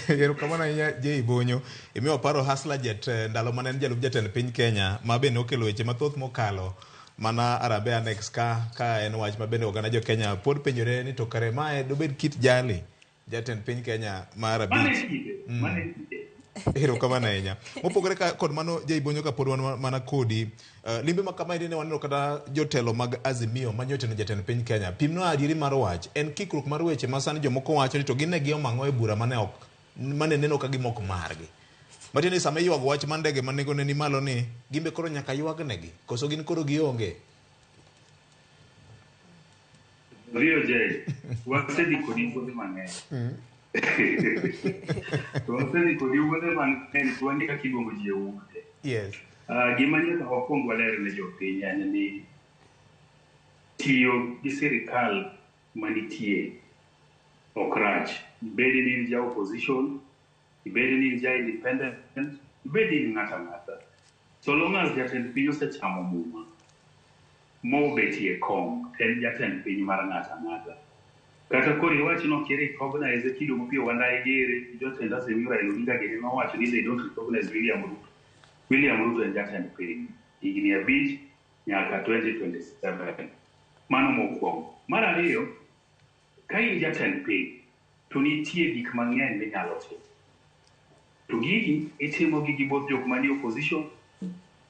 Erokamano ahinya Jay Bonyo. Imiyo paro Hustler Jet ndalo mane en jalup jatend piny Kenya ma be nokelo weche mathoth mokalo mana Harambee Annex ka en wach ma bende oganda jo Kenya pod penjore ni to kare mae dobed kit jali jatend piny Kenya mar Mane abich. kinde, mane kinde. Erokamano ahinya. Mopogore kod mano Jay Bonyo ka pod wan mana kodi, limbe ma kamaendi ne waneno kata jotelo mag Azimio ma nyocha jatend piny Kenya. Pimnwa adieri mar wach, en kikruok mar weche ma sani jomoko wacho ni to gin ne giomo ang'o e bura mane ok mane neno ka gima ok margi. Matiende ni sama iywago wach mar ndege ma nengone ni malo ni, gin be koro nyaka ywagnegi, koso gin koro gionge? VOJ, wasedhi kodi wuodhe mang'eny. To wasedhi kodi wuodhe mang'eny to wan kaka iluongo ji e wuodhe. Yes. Gima nyaka wakwong waler ne jopiny en ni tiyo gi sirikal manitie ok rach. Ibed ni in ja opposition, ibed ni in ja independent, ibed ni in ng'ato ang'ata. So long as jatend piny osechamo muma mobetie kom, to en jatend piny mar ng'ato ang'ata. Kata koro iwach ni ok i-recognize kido Opiyo Wandayi gere, jotend Azimio Raila Odinga gini nowacho ni they don't recognize William Ruto. William Ruto en jatend piny higni 5 nyaka 2027. Mano mokwongo. Mar ariyo, ka in jatend piny, to nitie gik mang'eny minyalo timo. To gigi itimogi gi both jok manie opposition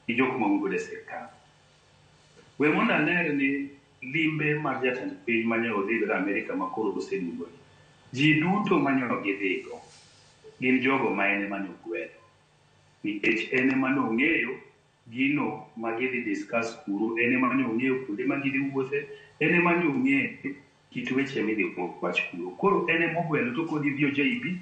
gi jok ma e sirkal. We mondo aler ni limbe mar jatend piny mane odhi godo Amerika ma koro oseduogo ni, ji duto mane gidhigo gin jogo ma en ema ne ogwelo. Nikech en ema ne ong'eyo gino ma gidhi discuss kuro, en ema ne ong'eyo kuonde ma gidhi wuothe, en ema ne ong'eyo kit weche midhi wach kuro. Koro en ema ogwelo to kodi VOJ bi,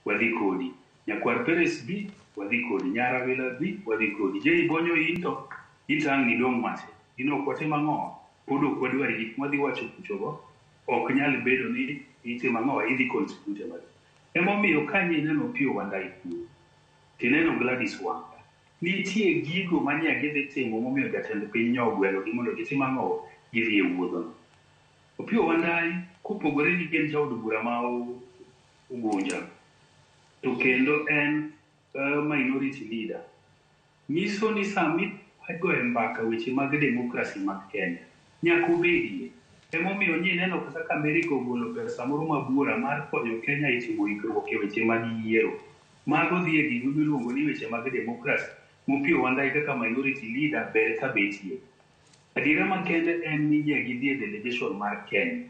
wadhi kodi. Nyakwar Peres bi, wadhi kodi. Nyar Awila bi, wadhi kodi. Jay Bonyo in to, in to ang' nidong' matin. In ok watim ang'o? Pod ok wadwar gik mwadhi wacho kuchogo, ok nyal bedo ni itimo ang'o, idhi contribute e Emomiyo ka ineno Opiyo Wandayi kuro, tineno Gladys Wanga, nitie gigo manye gidhi timo momiyo jatend piny nyo ogwelogi mondo gitim ang'o, gidhi e wuodhono. Opiyo Wandayi kopogore ni en jaod bura ma Ugunja, to kendo en minority leader, nyiso ni sami goye mbaka weche mag demokrasi mag Kenya, nyaka obedie. Emomiyo nyineno kata ka Amerika ogolo pesa moro mabuora mar konyo Kenya e timo ikruok e weche mag yiero. Mago dhi e gigo miluongo ni weche mag demokrasi. Opiyo Wandayi kaka minority leader ber ka betie. Adiera makende en ni nye gidhi e delegation mar Kenya.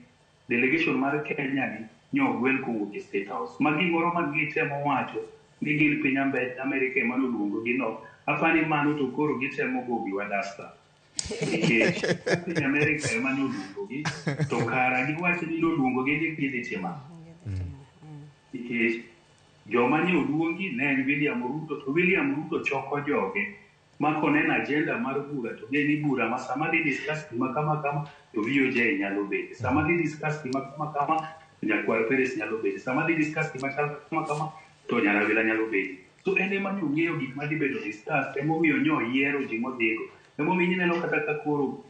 Delegation mar Kenya ni nyo ogwel kowuok e State House. Ma gimoro ma gitemo wacho ni gin piny Amerika ema noluongogi no, apani mano to koro gitemo go wiwa dasta. Nikech ka piny Amerika ema noluongogi, to kara giwach ni noluongogi ni gidhi timo ang'o? Nikech joma ne oluongi ne en William Ruto, to William Ruto choko joge ma koneno agenda mar bura to ng'e ni bura ma sama dhi discuss gima kama kama to VOJ nyalo bede. Sama dhi discuss gima kama kama to Nyakwar Peres nyalo bede. Sama dhi discuss gima chal kama kama to Nyarawila nyalo bede. So en ema ne ong'eyo gik madhi bedo discussed, emomiyo nyo oyiero ji modhigo. Emomiyo ineno kata ka koro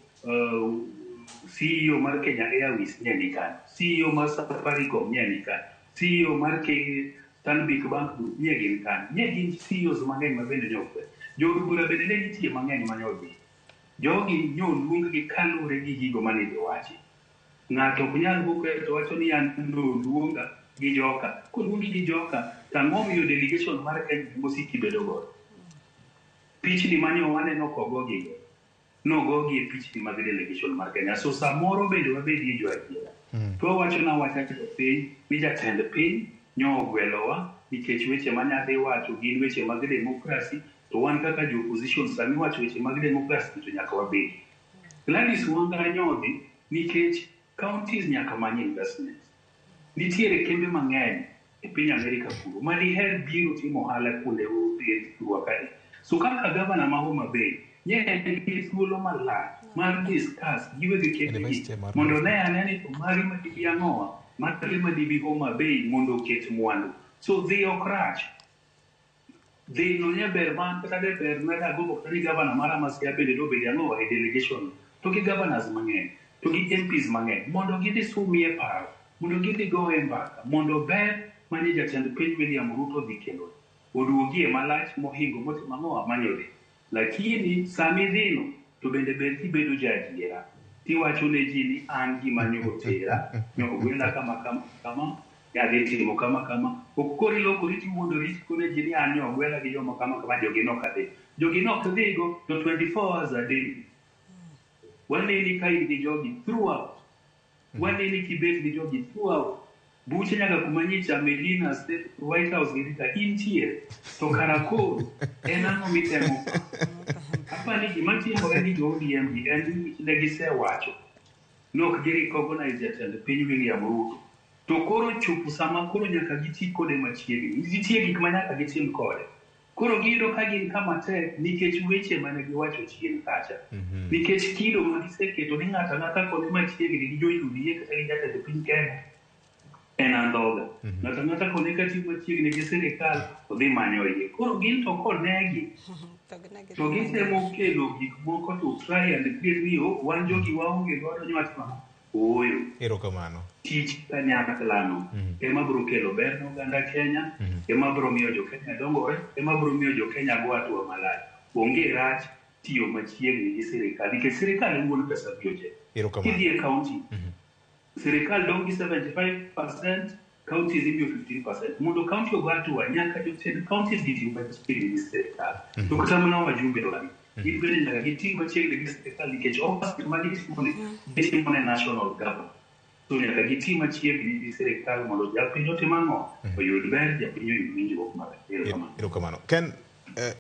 CEO mar Kenya Airways ne ni kanyo, CEO mar Safaricom ne ni kanyo, CEO mar Stanbic Bank Group ne gin kanyo. Ne gin CEOs mang'eny ma bende ne ogwel. Jood bura bende ne nitie mang'eny mane odhi. Jogi ne oluong gi kaluwore gi gigo mane idhi wachi. Ng'ato ok nyal wuok to wacho ni an noluonga gi joka. Koluongi gi joka, to ang'o miyo delegation mar Kenya mosiki bedo godo? Pichni mane waneno kogogigo, nogogi e pichni mag delegation mar Kenya. So samoro bende wabedie jo adiera. To wawacho nawacha jopiny ni jatend piny nyo ogwelowa nikech weche manyadhi wacho gin weche mag demokrasi to wan kaka jo opposition sami wacho weche mag demokrasi to nyaka wabedi. Gladys Wanga nyodhi nikech counties nyaka many investment. Nitiere kembe mang'eny e piny Amerika kuro ma diher biro timo ohala kuonde thurwa kae. So kaka gavana ma Homa Bay nye en gi thuolo malach mar discuss gi weg kembe gi mondo ne ane ni to magi ma dibi ang'owa, magi ma dibi Homa Bay mondo oket mwandu. So dhi ok rach. Dhi no nye ber man kata de ber na dagombo kata ni gavana mara ma Siaya bende dobedi ang'owa e delegation to gi governors mang'eny to gi MPs mang'eny mondo gidhi sumie paro mondo gidhi goye mbaka mondo ber mane jatend piny William Ruto dhi kelo oduogie malach mohingo motimo ang'owa manyodhi. Lakini sami dhino to bende ber kibedo jaadiera tiwacho ne ji ni an gima nyo otera nyo ogwela kama kama kama adhi timo kama kama ok koro ilokori tiwuondori tikone ji ni an nyo ogwela gi joma kama kama jogi nok adhi jogi nok dhigo to 24 hours a day waneni ka in gi jogi throughout waneni kibet gi jogi throughout buche nyaka kuma nyicha Medina State White House gi ka intie to kara koro en ang'o mitemo apani gima timore ni jo ODM gi en ni ne gisewacho ni ok gi recognize jatend piny William Ruto to koro chopo sama koro nyaka giti kode machiegni nitie gik ma nyaka gitim kode koro giyudo ka gin kama tek nikech weche mane giwacho chien kacha nikech kido ma giseketo ni ng'ato ang'ata kode machiegni gi jo UDA kata gi jatend piny Kenya en andhoga ng'ato ang'ata kone ka tiyo machiegni gi sirikal odhi manyo iye koro gin to konegi to gitemo kelo gik moko to try and create ni oh, wan jogi waonge godo nywach ma ooyo Erokamano. Tich kanyaklano ema biro kelo ber ne oganda Kenya ema biro miyo jo Kenya dongore ema biro miyo jo Kenya go hatua malach onge rach tiyo machiegni gi sirikal nikech sirikal e wuon pesa biro te Erokamano. kidhi e county sirikal dong' gi 75% counties imiyo 15% mondo county ogo hatua nyaka jotend counties gi ti machiegni gi sirikal to kata mana wajumbe wagi gin bende nyaka giti machiegni gi sirikal nikech oversight ma gitimo ni gitimo ne national government so nyaka giti machiegni gi sirikal mondo japiny otim ang'o oyud ber japiny oyud winjruok maber. Erokamano. Erokamano. Ken,